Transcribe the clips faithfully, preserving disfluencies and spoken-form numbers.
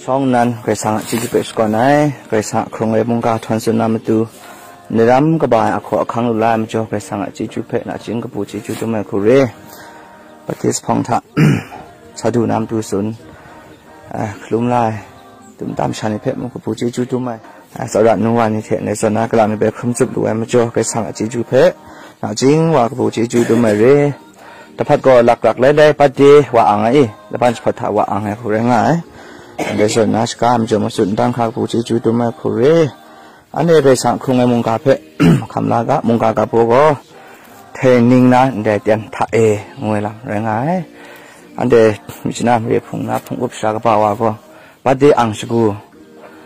Shawng nnan Karai Kasang a chyeju hpe shakawn ai, Karai Kasang a hkrung ai mungga htawn tsun na matu, ndaram kaba ai ahkaw ahkang lu la ai majaw, Karai Kasang a chyeju hpe nachying kabu chyeju dum ai hku re. Baptis hpawng hta sa du na matu tsun, a, hkalum la ai, dum tam sha ni hpe mung kabu chyeju dum ai, a, tsawra nu wa ni hte ndai zawn na, kala mi bai hkrum tsup lu ai majaw, Karai Kasang a chyeju hpe nachying wa kabu chyeju dum ai re. Dahpat gaw lakrak lailai, bade wa ang ai i, laban jahpawt hta wa ang ai hku rai nga ai. Ndai zawn na, shaga ai majaw matsun n dang hkra kabu chyeju dum ai hku re. Anhte Karai Kasang hkrung ai mungga hpe hkam la ga, mungga ga baw gaw, htaining na ndai ten hta e, ngu ai lam rai nga ai. Anhte myit shana mare hpung na hpung up sara kaba wa gaw, bade ang shagu,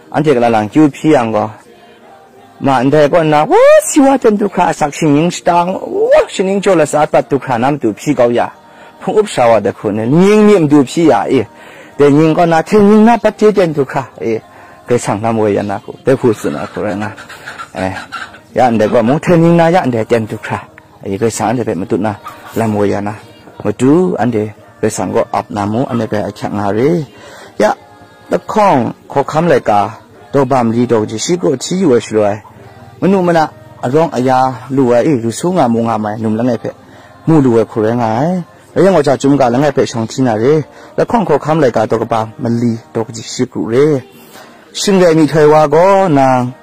anhte kala lang kyu hpyi yang gaw, ma ndai kaw nna, wa si wa ten du hkra asak shingning shata, wa shaning jaw latsa bat du hkra na matu hpyi kau ya, hpung up sara wa dai hku ni, nying mi matu hpyi ya i, dai nying kaw na, htaining na bade ten du hkra i, Karai Kasang lam woi ya na hku, dai hku tsun ai hku rai nga. Eh, ya ndai gaw mung, htaining na ya ndai ten du hkra i, Karai Kasang anhte hpe matut na lam woi ya na matu, anhte Karai Kasang kaw ap na mu, anhte hpe ahkyak nga re. Ya, lahkawng hkawhkam laika daw bam li daw kaji shi kraw hti yu ai shaloi, manu mana arawng aya lu ai i, lu su nga mu nga mai num langai hpe mu lu ai hku rai nga ai. Rai yang gaw, ja chyum ga langai hpe shawng hti na re. Lahkawng hkawhkam laika daw kaba mali daw kaji shi kru re. Shing rai myihtoi wa gaw nang,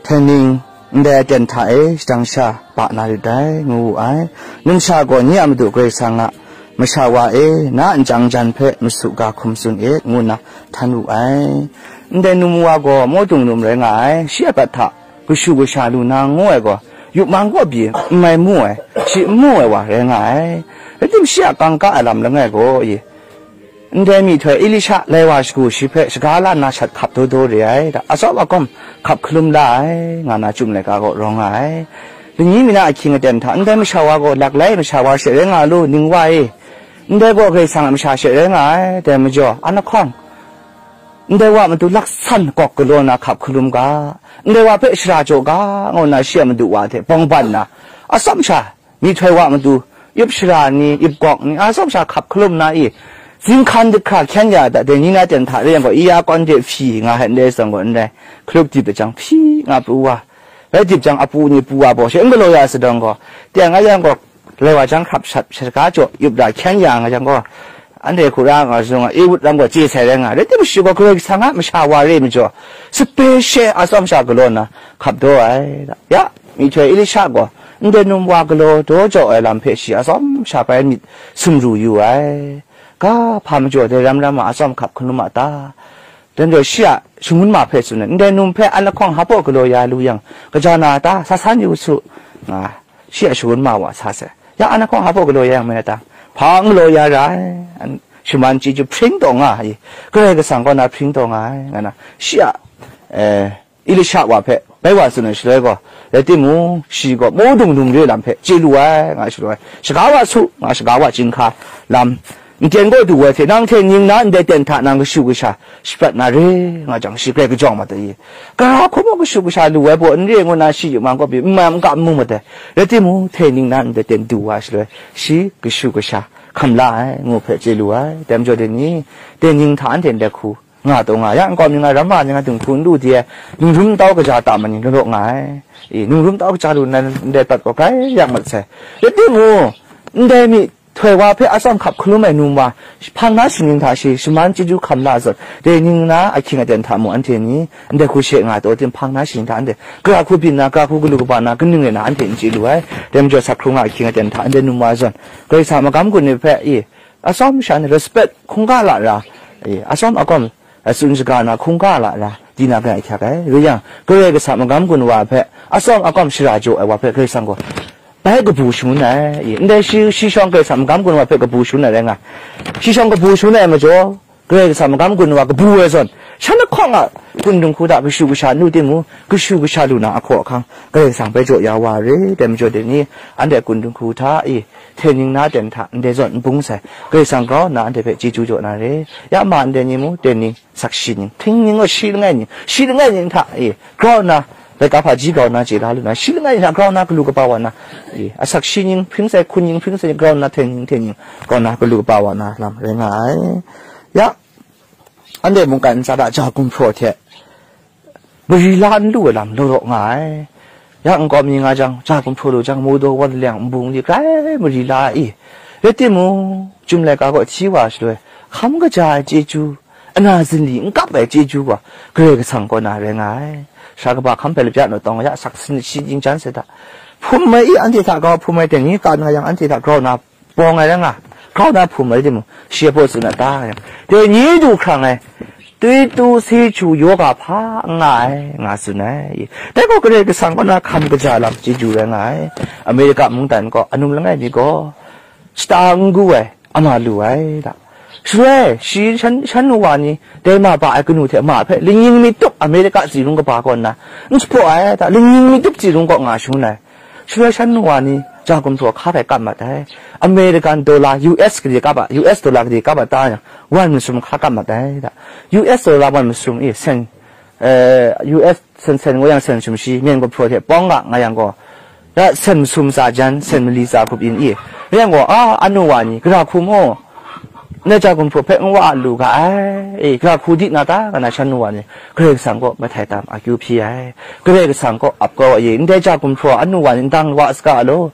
htaining ndai aten hta e shadang sha ba na rit dai, ngu wu ai. Numsha gaw nye a Madu Karai Kasang a Masha wa e, na nchyang jan hpe masu ga hkum tsun e, ngu nna htan wu ai. Ndai num wa gaw mawdung num rai nga ai, shi a bat hta kashu kasha lu na ngu ai gaw, yup mang kaw pyi n mai mu ai, shi n mu ai wa rai nga ai. Rai tim, shi a kangka a lam langai gaw, i, ndai myihtoi Elisha lai wa shagu shi hpe shaga la nna shat hkap daw daw re ai, da, atsawm agawm hkap hkalum la ai, nga na Chyum laika gaw rawng nga ai. Lani mi na ahkying aten hta, ndai masha wa gaw lak lai masha wa she rai nga lu, ning wa e, ndai gaw Karai Kasang a masha she rai nga ai, dai majaw, an lahkawng, ndai wa matu laksan kawk galaw na hkap hkalum ga, ndai wa hpe shara jaw ga, ngu nna shi a madu wa hte bawng ban nna, atsawm sha, myihtoi wa matu, yup shara ni, yup gawk ni, atsawm sha hkap hkalum na i, zinghkan dahkra hkyen ya da, dai ni na ten hta rai yang gaw, i ya kawn de hpyi nga hte ndai zawn gaw, ndai hkalup dip jang hpyi nga pru wa, rai dip jang apu ni pu wa baw she n galaw ya sadang gaw, teng a yang gaw, lai wa jang hkrap shat, shaga jaw, yup ra hkyen ya nga jang gaw, anhte hkura nga zung a, Ehud lam gaw chye sai rai nga, rai tim, shi gaw Karai Kasang a masha wa re majaw, sape she atsawm sha galaw nna hkap daw ai, da. Ya, myihtoi Elisha gaw ndai num wa galaw daw jaw ai lam hpe shi atsawm sha bai myit sumru yu ai. Ga hpa majaw dai ram ram a atsawm hkap hkalum a ta? Dai majaw shi a shangun ma hpe tsun ai, ndai num hpe an lahkawng hpa galaw ya lu yang, kaja na ta? Sa san yu su, nga shi a shangun ma wa sa sai. Ya, an lahkawng hpa galaw ya yang mai na ta? Hpa n galaw ya ra ai, an shaman chyeju hpring taw nga ai, Karai Kasang kaw na hpring taw nga ai, nga na shi a, eh, Elisha wa hpe bai wa tsun ai shaloi gaw, rai timung, shi gaw mawdung num re lam hpe chye lu ai, nga shaloi, shaga wa su, nga shaga wa chyinghka lam, n tyen gaw du ai hte, nang hte ning na ndai ten hta nang kashu kasha shaprat na re, nga jang, shi grai kajawng mat ai. Gara hku mung kashu kasha lu ai baw n re ngu na, shi yu mang kaw pyi n mai n kam mu mat ai. Rai timung, hte ning na ndai ten du wa shaloi, shi kashu kasha hkam la ai, ngu hpe chye lu ai. Dai majaw dai ni, dai ning hta anhte ndai hku nga taw nga yang, nkau mi nga, ramma ni nga, dinghku n lu di ai, ningrum tau kaja ta ma ni law law nga ai. E, ningrum tau kaja lu nna ndai prat gaw grai yang mat sai. Rai timung, ndai myihtoi wa hpe atsawm hkap hkalum ai num wa, hpang na shaning hta shi shaman chyeju hkam la zawn, dai ning na ahkying aten hta mung anhte ni ndai hku she nga taw tim, hpang na shaning hta anhte gara hku byin na, gara hku galu kaba na, kaning rai na anhte n chye lu ai. Dai majaw, sak hkrung a ahkying aten hta ndai num wa zawn, Karai Kasang magam gun ni hpe, e, atsawm sha ni respect hkungga la ra, e, atsawm agawm, a, tsun shaga na hkungga la ra, di na bai ahkyak ai. Rai yang, Karai Kasang magam gun wa hpe atsawm agawm shara jaw ai wa hpe Karai Kasang gaw bai kabu shangun ai. E, ndai shi, shi shawng Karai Kasang magam gun wa hpe kabu shangun ai rai nga, shi shawng kabu shangun ai majaw, Karai Kasang magam gun wa kabu ai zawn, shan lahkawng a kun dinghku hta kashu kasha n lu timung, kashu kasha lu na ahkaw ahkang Karai Kasang bai jaw ya wa re. Dai majaw dai ni, anhte kun dinghku hta, e, hte ning na ten hta ndai zawn n bung sai, Karai Kasang grau nna anhte hpe chyeju jaw na re. Ya ma ndai ni mung, dai ni sakshi ning, hpring ning gaw shi langai ning, shi langai ning hta, e, grau nna, laika hpaji grau nna chye la lu na, shi langai ning hta grau nna galu kaba wa na, e, asak shi ning hpring sai, hkun ning hpring sai, grau nna hte ning hte ning grau nna galu kaba wa na lam rai nga ai. Ya, Anhte mungkan ntsa hta ja gumhpraw hte mari la n lu ai lam law law nga ai. Ya nkau mi nga jang, ja gumhpraw lu jang, Modo, Wanleng, Nbung li grai mari la ai. Rai timung, Chyum laika kaw hti wa shaloi, hkam kaja ai chyeju, ana zinli n kap ai chyeju gaw, Karai Kasang kaw na rai nga ai. Sara kaba hkam hpe lapya naw tawng ya, sak sin shi jing jan se hta. Hpum ai i, anhte hta grau hpum ai, dai ni ka nga yang, anhte hta grau na bawng ai rai nga, grau na hpum ai timung, shi a baw tsun a ta yang, dai ni du hkrang ai, twitu si chu yaw ga hpa n nga ai, nga tsun ai. Dai gaw Karai Kasang kaw na hkam kaja lam chyeju rai nga ai. Amerika mungdan gaw, anum langai mi gaw, shata n gu ai, ama lu ai, da. Shaloi, shi shan, shan nu wa ni, dai ma ba ai kanu hte ma hpe, lingning mi tup Amerika tsi rung kaba kaw nna, n shapraw ai, da, lingning mi tup tsi rung kaw nga shangun ai. Shaloi shan nu wa ni, ja gumhpraw hka rai kap mat ai. American dollar, U S gade kap a, U S dollar gade kap a ta yang, wan masum hka kap mat ai, da. U S dollar wan masum e, sen, eh, U S sen sen ngu yang sen sum shi, myen gumhpraw hte pawng ga nga yang gaw, ya sen masum tsa jan, sen mali tsa grup yin i. Rai yang gaw, a, anu wa ni, gara hku mu, ndai ja gumhpraw hpe n wa lu ga ai, e, gara hku di na ta, nga na shan nu wa ni, Karai Kasang kaw mahtai tam akyu hpyi ai, Karai Kasang kaw ap kau ai, ndai ja gumhpraw anu wa ni ndang wa saga law,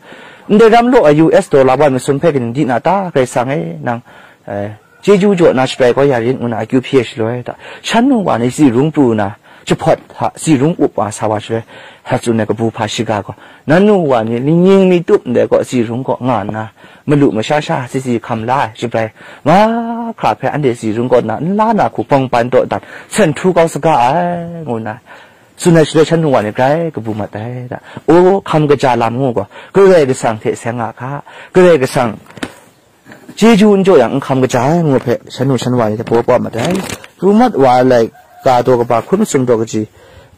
ndai ram law ai U S dollar wan masum hpe kaning di na ta, Karai Kasang e, nang, eh, chyeju jaw na shabrai kau ya rit ngu na akyu hpyi ai shaloi hta, shan nu wa ni tsi rung pru na, jahpawt hta tsi rung up wa sa wa shaloi, hta tsun ai kabu hpa shiga gaw, nan nu wa ni lingning mi tup ndai gaw tsi rung kaw nga nna, malu masha sha si si hkam la ai shabrai, mahkra hpe anhte tsi rung kaw na n la na hku bawng ban dawdan, sen htu kau saga ai, ngu nna, tsun ai shaloi shan nu wa ni grai kabu mat ai da. O, hkam kaja lam ngu gaw, Karai Kasang hte seng nga hka, Karai Kasang chyeju n jaw yang n hkam kaja ai ngu hpe, shan nu shan wa ni hte paw paw mat ai. Pru mat wa ai laika daw kaba hkun masum daw kaji,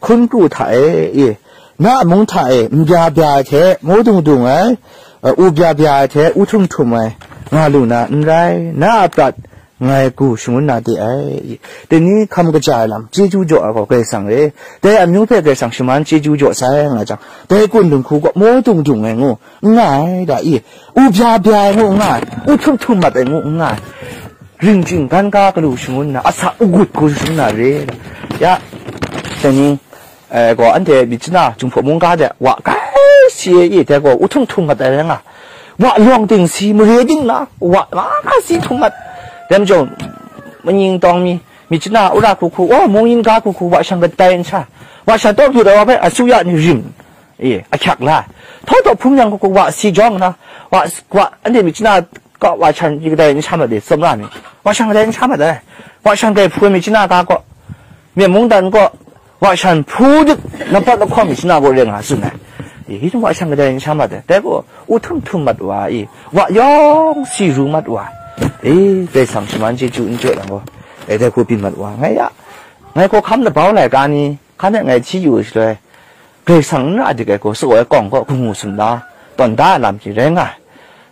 hkun pru hta e, e, na a mung hta e, n bya bya ai hte, maw dung dung ai, u bya bya ai hte, u htum htum ai, nga lu na n rai, na a prat ngai gu shangun na de ai. Dai ni hkam kaja ai lam, chyeju jaw ai gaw Karai Kasang re. Dai amyu hpe Karai Kasang shaman chyeju jaw sai nga jang, dai kun dinghku gaw maw dung dung ai ngu, n nga ai da i, u bya bya ai ngu n nga ai, u htum htum mat ai ngu n nga ai, ring chying gan ga galu shangun na, asak u gut gu shangun na re da. Ya, dai ni, eh, gaw anhte myit chana Jinghpaw mungga de wa kai si e i, dai gaw u htum htum mat ai rai nga, wa lawng ting si, mare ting la, wa nga nga si htum mat. Dai majaw, manying tawng mi, myit chana, wora hku hku, o, mung yin ga hku hku, wa shang kadai n sha, wa shang tawk dut ai wa hpe, asuya ni rim, e, ahkyak la. Htaw taw hpung yang hku hku wa si jawng nna, wa, wa, anhte myit chana kaw wa shan kadai n sha mat de, tsawmra mi. Wa shan kadai n sha mat ai. Wa shan kadai hpung ai myit chana ga kaw, myen mungdan kaw, wa shan hpu dik, nampat lahkawng myit chana kaw rai nga tsun ai. E, hi wa shan kadai n sha mat ai. Dai gaw, u htum htum mat wa i, wa yawng si ru mat wa. E, Karai Kasang shaman chyeju n jaw yang gaw, e, dai hku byin mat wa. Ngai ya, ngai hkawhkam labau laika ni, hkan e ngai hti yu shaloi, Karai Kasang n ra dik ai gaw, tsaw ai kawng kaw, hkungwu sumla tawn da ai lam hte rai nga ai.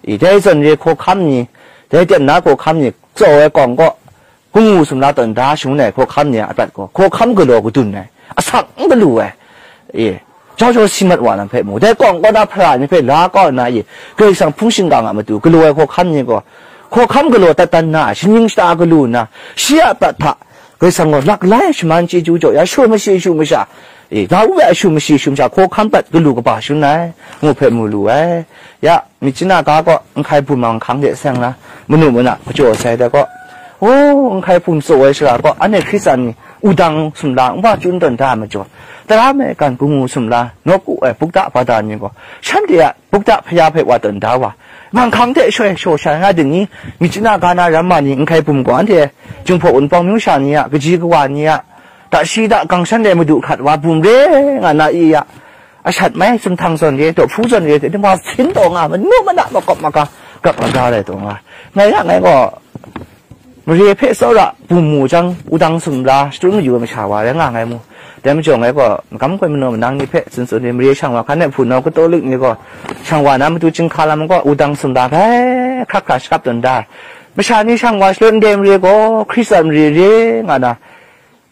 I, dai zawn re hkawhkam ni, dai ten na hkawhkam ni, tsaw ai kawng kaw, hkungwu sumla tawn da shangun ai hkawhkam ni a prat gaw, hkawhkam galaw kadun ai, asak n galu ai, e, jau jau si mat wa lam hpe mu, dai kawng kaw na hpara ni hpe la kau nna, e, Karai Kasang hpung shingkang a matu galaw ai hkawhkam ni gaw, hkawhkam galaw dat dan na, shaning shata galu nna, shi a prat hta, Karai Kasang gaw laklai shaman chyeju jaw ya, shu mashi shu masha, e, Dawu a shu mashi shu masha, hkawhkam prat galu kaba shangun ai, ngu hpe mu lu ai. Ya, myit chana ga kaw, nhkai bum manghkang de seng na, manu mana majaw sai da kaw, o, nhkai bum tsaw ai shara kaw, anhte Hkristan ni wudang sumla n wa chyun tawn da ai majaw, tara maigan hkungwu sumla, nawku ai bukta bada ni gaw, shanhte a bukta hpaya hpe wa tawn da wa, manghkang hte shoi shaw sha nga ding ni, myit chana ga na ramma ni nhkai bum gaw anhte Jinghpaw Wunpawng myu sha ni a, kaji kawa ni a, da shi da gang shan dai madu hkrat wa bum re nga na i ya, ashat mai, sumhtang zawn re, dawhpu zawn re, dai wa hpyin taw nga, manu mana makawp maga, grap maga rai taw nga. Ngai ya, ngai gaw, mare hpe tsawra bum mu jang, wudang sumla shadum mayu ai masha wa rai nga ngai mu. Dai majaw ngai gaw, magam koi manaw manang ni hpe tsun tsun re, mare shang wa hkan e hpunau Katolik ni gaw, shang wa na matu chyinghka lam gaw, wudang sumla hkrai hkrak hkra shakap tawn da ai. Masha ni shang wa shaloi ndai mare gaw, Hkristan mare re nga na,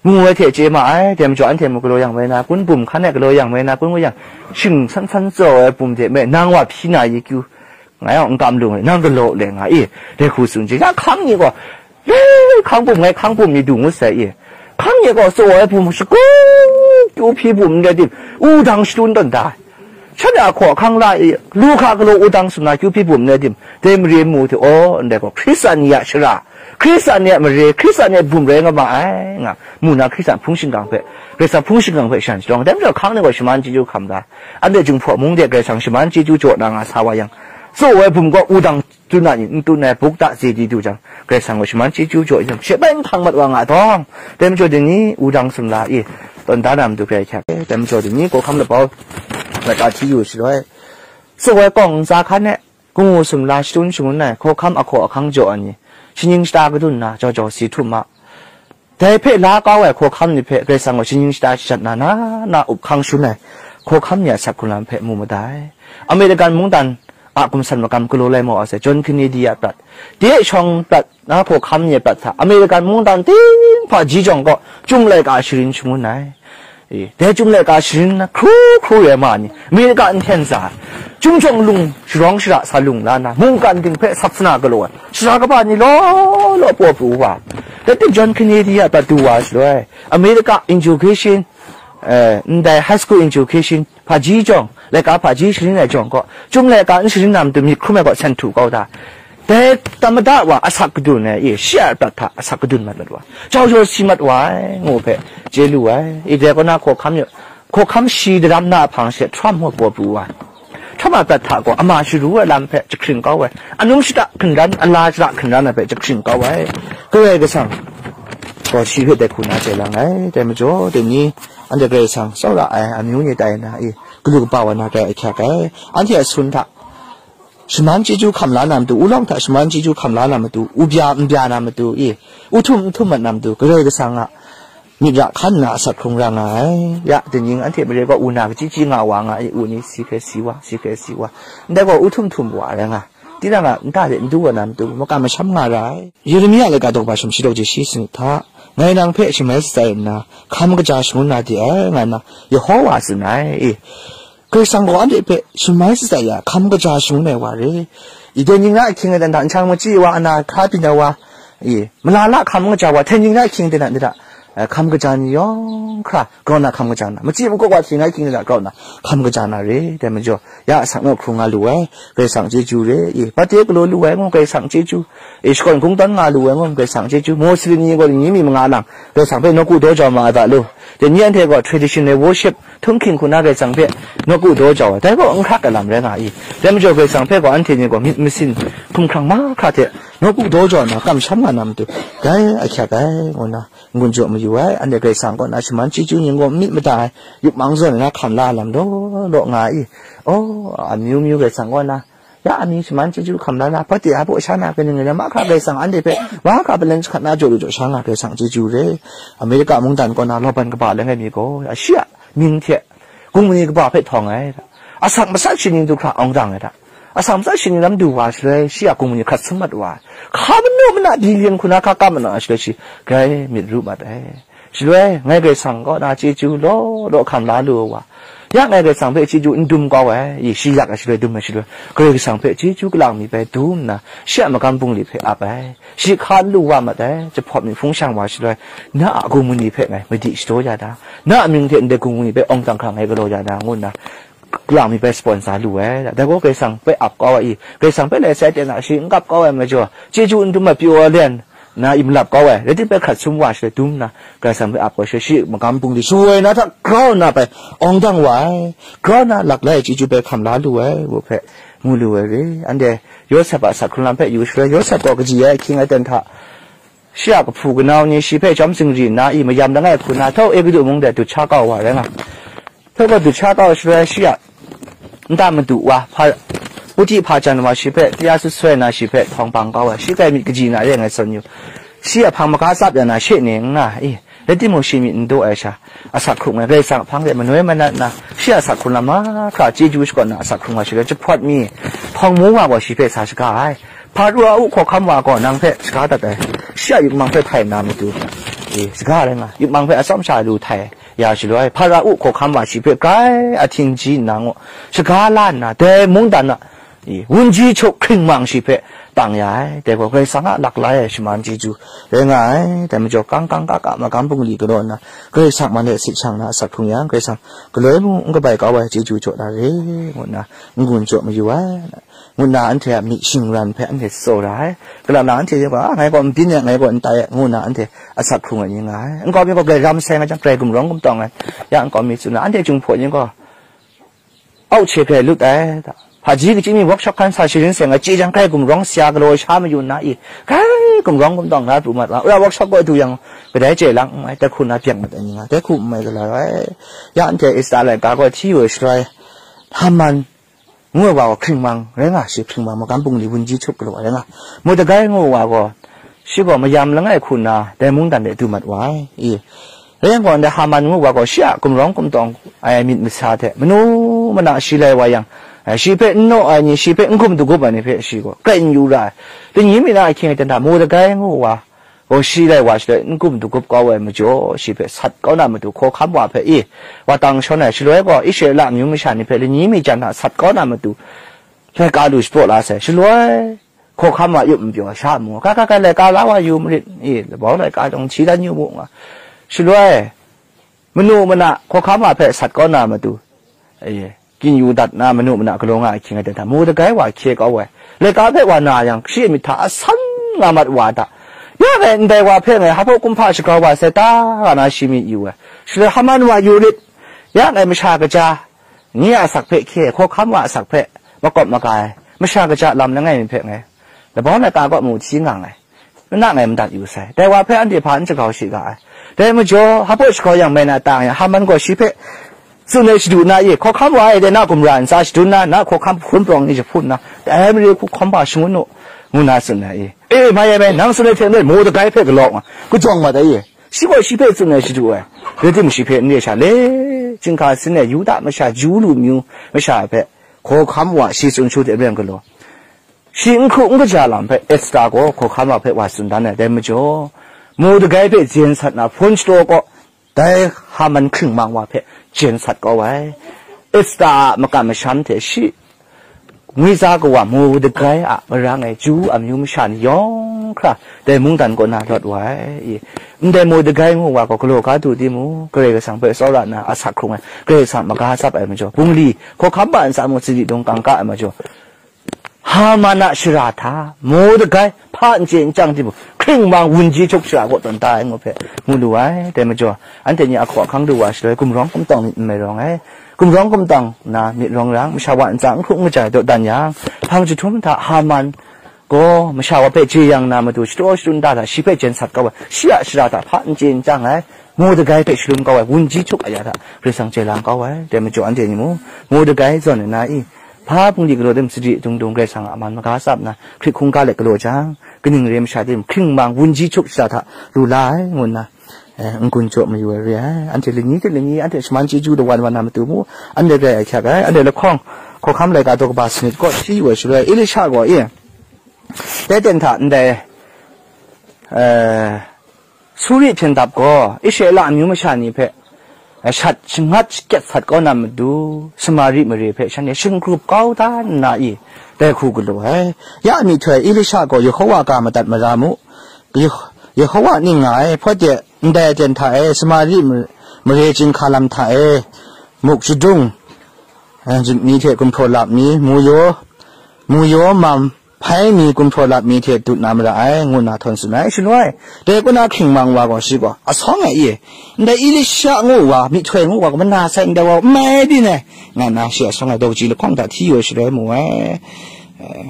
mu ai hte chye ma ai, dai majaw anhte mung galaw yang mai na kun, bum hkan e galaw yang mai na kun ngu yang, shing san san tsaw ai bum hte me, nang wa hpyi na ye kyu, ngai yawng n kam lu, nang galaw le nga i, dai hku tsun jing, ya hkang ni gaw, le Hkang bum ngai hkang bum mi du ngut sai i. Hkang nye gaw tsaw ai bum shakut kyu hpyi bum n rai tim, wudang shatun tawn da ai. Shanhte a hkaw ahkang la i, lu hka galaw wudang sumla kyu hpyi bum n rai tim, dai mare mu hte, aw, ndai gaw Hkristan ni a shara, Hkristan ni a mare, Hkristan ni a bum rai nga ma ai, nga mu na, Hkristan hpung shingkang hpe, Hkristan hpung shingkang hpe shan shadawng, dai majaw hkang ni gaw shaman chyeju hkam da. Anhte Jinghpaw mung de Karai Kasang shaman chyeju jaw na nga sa wa yang, tsaw ai bum gaw wudang tsun a ni n tsun ai, buk ta ze di du jang, Karai Kasang gaw shaman chyeju jaw i, she bai n hkang mat wa nga dawng, dai majaw dai ni wudang sumla i, tawn da na matu grai hkyak, dai majaw dai ni hkawhkam labau laika hti yu shaloi, tsaw ai kawng ntsa hkan e, kung u sumla shatun shangun ai, hkawhkam ahkaw ahkang jaw ai ni, shaning shata kadun na, jau jau si htum ma. Dai hpe la kau ai hkawhkam ni hpe Karai Kasang gaw shaning shata shajat na, na, na up hkang shun ai hkawhkam ni a asak hkrung lam hpe mu ma da ai. American mungdan a gumsan magam galaw lai maw a sai, John Kennedy a prat, de shawng prat na hkawhkam ni a prat hta, American mungdan ting hpaji jawng kaw, Chyum laika sharin shangun ai. E, dai Chyum laika sharin na hkru hkru rai ma ni, America n hten sa ai, Chyum jawng lung sharawng shara sa lung la na, mungkan ting hpe sap sana galaw ai, sara kaba ni law law paw pru wa. Dai tim John Kennedy a prat du wa shaloi, America education, eh, ndai high school education, hpaji jawng, laika hpaji sharin ai jawng kaw, Chyum laika n sharin na matu myit hkrum ai kaw sen htu kau da. Dai tamada wa asak kadun ai e, shi a prat hta asak kadun mat mat wa, jau jau si mat wa ai, ngu hpe chye lu ai. I dai kaw na hkawhkam yaw, hkawhkam shi daram na a hpang she Trump ngu paw pru wa ai. Trump a prat hta gaw ama sharu ai lam hpe jahkring kau ai, anum shata hkinran, ala shara hkinran ai hpe jahkring kau ai. Karai Kasang gaw shi hpe dai hku na chye lang ai. Dai majaw, dai ni anhte Karai Kasang tsawra ai amyu ni tai na i, galu kaba wa na grai ahkyak ai. Anhte a sun hta shaman chyeju hkam la na matu, ulawng hta shaman chyeju hkam la na matu, u bya n bya na matu i, u htum n htum mat na matu, Karai Kasang a myit ra hkan nna asak hkrung ra nga ai. Ya, dai ning anhte mare gaw u na kachyi chyi nga wa nga i, u ni si hkrai si wa, si hkrai si wa, ndai gaw u htum htum wa rai nga, tinang a nta de n du wa na matu, makam masham nga ra ai. Yeremia laika daw kaba sham shi daw je shi sanit hta, ngai nang hpe shamai shatsai nna, hkam kaja shangun na de ai, nga nna Yehowa tsun ai. E, Karai Kasang gaw anhte hpe shamai shatsai ya, hkam kaja shangun ai wa re. I dai ning na ahkying ai dan hta, nshang machyi wa, ana hkra byin ai wa, i, malala hkam kaja wa, hten ning na ahkying dan hta, eh, hkam kaja ni yawng hkra grau na hkam kaja na, machyi makawp wa hten ning na ahkying dan hta grau na hkam kaja na re. Dai majaw, ya asak naw hkrung nga lu ai, Karai Kasang chyeju re. I, pate galaw lu ai ngu, Karai Kasang chyeju. I, shakawn kungdawn nga lu ai ngu, Karai Kasang chyeju. Muslim ni gaw ni mi manga lang Karai Kasang hpe nawku daw jau ma ai ga lu. Dai ni anhte gaw traditional worship, htunghking hku na Karai Kasang hpe nawku daw jau ai, dai gaw n hkrak ai lam rai nga i? Dai majaw Karai Kasang hpe gaw anhte ni gaw myit masin hkumhkrang mahkra hte nawku daw jau na, kamsham nga na matu, dai ahkyak ai, ngu na n-gun jaw mayu ai. Anhte Karai Kasang kaw na shaman chyeju ning gaw n myit mada ai, yupmang zawn ai na hkam la ai lam law law nga i? Aw, amyu myu Karai Kasang kaw na, ya amying shaman chyeju hkam la na, hpawt de a baw sha na, kaning rai mahkra Karai Kasang anhte hpe mahkra paleng jahkrat na jaw lu jaw sha nga, Karai Kasang chyeju re. Amerika mungdan kaw na lawban kaba langai mi gaw, ya shi a mying hte gumhpraw kaba hpe htawng ai, asak matsat shaning du hkra awng dang ai hta, asak matsat shaning lam du wa shaloi, shi a gumhpraw hkrat sum mat wa ai. Hka manu mana billion hku na hka kap mana shaloi, shi grai myit ru mat ai. Shaloi, ngai Karai Kasang kaw na chyeju law law hkam la lu ai wa, ya ngai Karai Kasang hpe chyeju n dum kau ai, i, shi yak ai shaloi, dum ai shaloi, Karai Kasang hpe chyeju kalang mi bai dum nna, shi a magam bungli hpe ap ai, shi hka n lu wa mat ai, jahpawt mi hpung shang wa shaloi, na a gumhpraw hpe ngai madi shadaw ya da, na a mying hte ndai gumhpraw hpe awng dang hkra ngai galaw ya da, ngu nna, kalang mi bai sponsor lu ai. Dai gaw Karai Kasang hpe ap kau ai i, Karai Kasang hpe lai sai ten a shi n kap kau ai majaw, chyeju n dum ai pyaw ai len na i malap kau ai, rai timung, hkrat sum wa shaloi dum nna, Karai Kasang hpe ap kau shaloi, shi magam bungli shawoi na hta grau nna bai awng dang wa ai, grau nna laklai ai chyeju bai hkam la lu ai, ngu hpe ngu lu ai re. Anhte Yawsep a asak hkrung lam hpe yu shaloi, Yawsep gaw kaji ai ahkying aten hta, shi a kahpu kanau ni shi hpe chyawm zingri nna i, mayam langai hku na, htau Egutu mung de dut sha kau wa rai nga. Htau gaw dut sha kau shaloi, shi a nta madu wa, hpa, Puti hpa jan wa shi hpe taya sut soi nna, shi hpe htawng bang kau ai, shi grai myit kaji na re ai ngai tsun yu. Shi a hpang maga tsap ya na, she ne n nga i, rai timung, shi myit n daw ai sha, asak hkrung ai, Karai Kasang hpang de manoi manat nna, shi a asak hkrung lam mahkra chyeju shakawn na asak hkrung wa shaloi, jahpawt mi hpawng mu wa gaw shi hpe sa shaga ai. Hparu a u hkawhkam wa gaw nang hpe shaga dat ai, shi a yupmang hpe htai nna matu, e, shaga rai nga, yupmang hpe atsawm sha lu htai ya shaloi, Hparu a u hkawhkam wa shi hpe grai ahtin ji nna ngu, shaga la nna, dai mungdan a I, wunji hkyuk hkringmang shi hpe tang ya ai, dai gaw Karai Kasang a laklai ai shaman chyeju rai nga ai. Dai majaw, kang kang ka ka magam bungli galaw nna, Karai Kasang man e sit shang na asak hkrung yang, Karai Kasang galoi mung n kabai kau ai chyeju jaw na re, ngu nna n-gun jaw mayu ai, ngu nna anhte a myit shingran hpe anhte tsawra ai. Kalang lang anhte gaw, "A, ngai gaw n byin e, ngai gaw n tai e," ngu nna anhte asak hkrung ai ni nga ai. Nkau mi gaw grai ram sai nga jang, grai gumrawng gumtawng ai. Ya nkau mi tsun na, anhte Jinghpaw ni gaw, au hte grai lut ai, hpaji kachyi mi workshop hkan sa sharin seng ai, chye jang grai gumrawng sha galaw sha mayu nna i, grai gumrawng gumtawng la pru mat wa, ura workshop gaw du yang, kadai chye lang n mai, dai hku na byak mat ai ni nga, dai hku n mai galaw ai. Ya anhte Esta laika gaw hti yu ai shaloi, Haman ngu ai wa gaw hkringmang rai nga, shi hkringmang magam bungli wunji hkyuk galaw ai rai nga, Mordekai ngu ai wa gaw, shi gaw mayam langai hku nna dai mungdan de du mat wa ai. I, rai yang gaw, ndai Haman ngu wa gaw shi a gumrawng gumtawng ai myit masa hte manu mana shi lai wa yang, eh, shi hpe n naw ai ni, shi hpe n gum dagup ai ni hpe shi gaw grai n yu ra ai. Lani mi na ahkying aten hta Mordekai ngu wa gaw shi lai wa shaloi n gum dagup kau ai majaw, shi hpe sat kau na matu, hkawhkam wa hpe, i, wa tang shawn ai, shaloi gaw Israela amyu masha ni hpe lani mi jan hta sat kau na matu, laika lu shapraw la sai, shaloi hkawhkam wa yup n pyaw ai sha mu, "Ga, ga, ga, laika la wa yu marit, i, labau laika jawng hti dan yu mu," nga. Shaloi, manu mana hkawhkam wa hpe sat kau na matu, e, kyin yu dat na manu mana galaw nga ai hkying aten hta, Mordekai wa hkye kau ai. Laika hpe wa na yang, shi a myit hta asan nga mat wa hta, ya ngai ndai wa hpe ngai hpa kumhpa shagrau wa sai ta, nga na shi myit yu ai. Shaloi Haman wa yu rit, ya ngai masha kaja, nye a asak hpe hkye, hkawhkam wa asak hpe makawp maga ai, masha kaja lam langai mi hpe ngai labau laika kaw mu hti nga ai, nna ngai madat yu sai. Dai wa hpe anhte hpa n shagau shi ga ai. Dai majaw, hpa shagrau yang mai na ta yang, Haman gaw shi hpe tsun ai shadu na i, hkawhkam wa e, dai na gumra ntsa shadun na, na hkawhkam hkun pawng ni jahpun na, dai mare hku hkawm hpa shangun u, ngu na tsun ai i. E, mai e mai, nang tsun ai hte maren Mordekai hpe galaw nga, kajawng mat ai i. Shi gaw shi hpe tsun ai shadu ai, rai timung, shi hpe n re sha le, chyinghka sin ai Yuda masha, Ju lu myu masha hpe hkawhkam wa shi tsun shu hte maren galaw, shi n hkru n kaja lam hpe Esta gaw hkawhkam wa hpe wa tsun dan ai. Dai majaw, Mordekai hpe jen sat na hpun shalaw kaw, dai Haman hkringmang wa hpe jen sat kau ai. Esta a makam masham hte shi ngwitsa kawa Mordekai a marang e Ju amyu masha ni yawng hkra dai mungdan kaw na lawt wa ai. I, ndai Mordekai ngu wa gaw galaw ga du timung, Karai Kasang hpe tsawra nna asak hkrung ai, Karai Kasang maga tsap ai majaw, bungli hkawhkam wa ntsa mung sadi dung kangka ai majaw, Haman a shara hta Mordekai hpa n chye n chyang timung, hkringmang wunji hkyuk shara kaw tawn da ai ngu hpe mu lu ai. Dai majaw, anhte ni a hkaw ahkang du wa shaloi, gumrawng gumtawng myit n mai rawng ai. Gumrawng gumtawng na myit rawng rang, masha wa ntsa n hkru n kaja ai dawdan yang, hpang jahtum hta Haman gaw masha wa hpe jeyang na matu, shadaw shadun da hta shi hpe jen sat kau ai, shi a shara hta hpa n chye n chyang ai, Mordekai hpe shalum kau ai, wunji hkyuk aya hta Karai Kasang chye lang kau ai. Dai majaw, anhte ni mung, Mordekai zawn ai na i, hpa bungli galaw tim sadi dung dung Karai Kasang a man maga tsap nna, hkrit hkungga let galaw jang, kaning re masha tim hkringmang wunji hkyuk shara hta lu la ai, ngu nna, eh, n-gun jaw mayu ai re ai. Anhte lani hte lani, anhte shaman chyeju lawan wan na matu mu, anhte grai ahkyak ai, anhte lahkawng hkawhkam laika daw kaba sanit kaw hti yu ai shaloi, Elisha gaw, e, dai ten hta ndai, eh, Suri hpyen dap gaw Israela amyu masha ni hpe, eh, shat shangat shakyat sat kau na matu, Samari mare hpe shanhte shingkrup kau da nna i, dai hku galaw ai. Ya myihtoi Elisha gaw Yehova ga madat mara mu, Yeh-, Yehova ning nga ai, hpawt de ndai aten hta e, Samari ma-, mare chyinghka lam hta e, muk shadung, eh, mi hte gumhpraw lap mi, muyaw, muyaw mam, hpai mi, gumhpraw lap mi hte dut na mara ai, ngu nna htawn tsun ai. Shaloi, dai kaw na hkringmang wa gaw shi gaw, asawng ai e, ndai Elisha ngu wa, myihtoi ngu wa gaw mana sai ndai wa, n mai byin ai, nga nna shi asawng ai daw kaji lahkawng hta hti yu ai shaloi mu ai. Eh,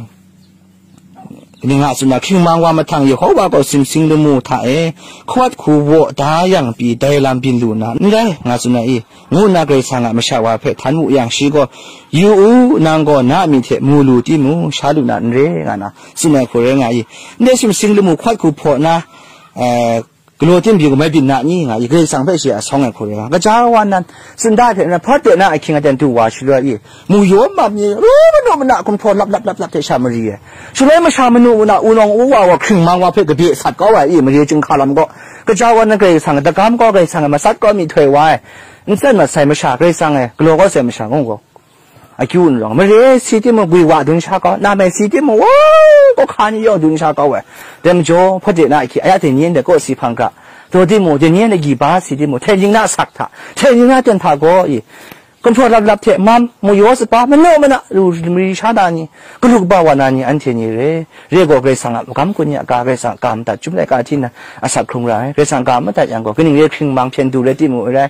Kaning nga tsun na, hkringmang wa mahtang Yehova gaw sumsing lamu hta e hkawat hku waw da yang pyi dai lam byin lu na n rai, nga tsun na i? Ngu nna Karai Kasang a masha wa hpe htan wu yang, shi gaw, "Yu u, nang gaw na a myit hte mu lu timung, sha lu na n re," nga na tsun ai hku rai nga i? Ndai sumsing lamu hkawat hku hpaw na, eh, galaw tim pyi gaw mai byin na ni, nga i? Karai Kasang hpe shi a sawng ai hku rai nga. Gaja wa nan, tsun da hte nan, hpawt de na ahkying aten du wa shaloi i, muyaw mam mi, ru manu mana gumhpraw lap lap lap lap hte sha mari ai. Shaloi masha manu mana wunawng wuwa wa hkringmang wa hpe kabye sat kau ai i, mare chyinghka lam gaw. Gaja wa nan Karai Kasang a dagam gaw, Karai Kasang a matsat gaw myihtoi wa ai. N tsen mat sai masha, Karai Kasang e galaw kau sai masha ngu gaw. Akyu n rawng, mare si timung gwi wa dun sha kau, namai si timung, wang, kawhka ni yawng dun sha kau ai. Dai majaw, hpawde na ahkyi, aya dai ni ndai kaw si hpang ga, taw timung, dai ni ndai gyi ba si timung, hten ning na sak hta, hten ning na ten hta gaw, i, gumhpraw lap lap hte mam, mu yaw sapa, manu mana, lu mari sha na ni, galu kaba wa na ni, anhte ni re, re gaw Karai Kasang a magam kun ni a ga, Karai Kasang a ga madat, chyum laika hti na, asak hkrung ra ai, Karai Kasang a ga madat yang gaw, kaning re hkring mang hpyen du rai timung rai,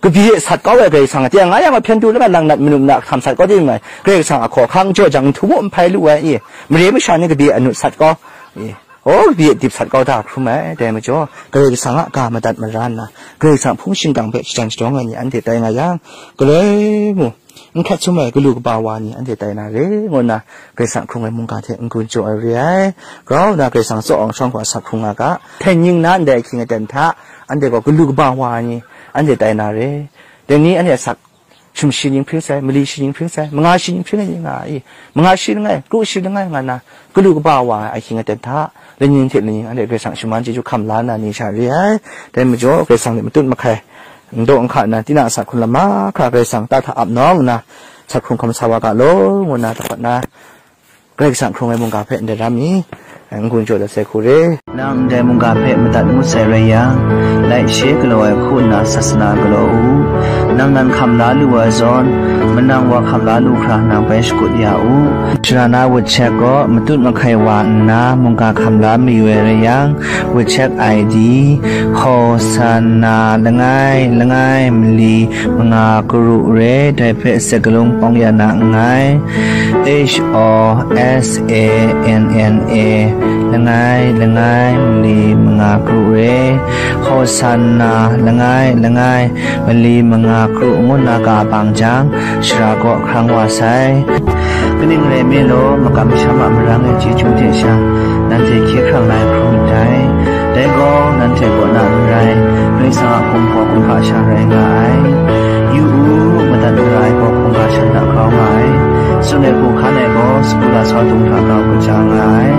Kabyi e sat kau ai Karai Kasang a, teng nga yang a hpyen du lama lang nat manu muna hkam sat kau di mai. Karai Kasang a hkaw hkang jaw jang nhtu mu nhpai lu ai i, mare masha ni kabyi e anut sat kau i, o, kabyi e dip sat kau da hkrum ai. Dai majaw, Karai Kasang a ga madat mara nna, Karai Kasang hpung shingkang hpe shajang shadawng ai ni anhte tai nga yang, galoi mu, n hkrat sum ai galu kaba wa ni anhte tai na re, ngu nna Karai Kasang hkrung ai mungga hte n-gun jaw ai re ai. Grau nna Karai Kasang tsaw awng shawng hkra sak hkrung nga ga, hten ning na ndai ahkying aten hta, anhte gaw galu kaba wa ni anhte tai na re. Dai ni anhte asak shum shi ning hpring sai, mali shi ning hpring sai, manga shi ning hpring ai ni nga ai, manga shi langai, kru shi langai nga na, galu kaba wa ai ahkying aten hta, laning hte laning anhte Karai Kasang shaman chyeju hkam la na ni sha re ai. Dai majaw, Karai Kasang hte matut mahkai, n daw n hka nna, tinang a sak hkrung lam mahkra Karai Kasang ta hta ap nawng nna, sak hkrung hkam sa wa ga law, ngu nna, dahkawt na, Karai Kasang hkrung ai mungga hpe ndai ram i, n-gun jaw dat sai hku re. Nang ndai mungga hpe madat ngut sai rai yang, laishe galaw ai hku nna sasana galaw u. Nang nan hkam la lu ai zawn, manang wa hkam la lu hkra nang bai shakut ya u. Sara na WeChat gaw matut mahkai wa nna mungga hkam la mayu ai rai yang, WeChat I D, Hosanna langai langai mali manga karu re, dai hpe sakalung pawng ya na nngai. H O S A N N A, langai langai mali manga karu re, Hosanna langai langai mali manga karu ngu nna ga bang jang, shara kaw hkrang wa sai. Kaning rai nme law, makam masham a marang ai chyeju hte sha, nanhte hkye hkrang na ai hkrum ndai. Dai gaw, nanhte kaw na n rai, Karai Kasang a hkum gaw hkungga sha rai nga ai. Yu u, madat mara ai gaw hkungga shan hta grau nga ai. Tsun ai hku hkan ai gaw, sagu lasau dung hta grau kaja nga ai.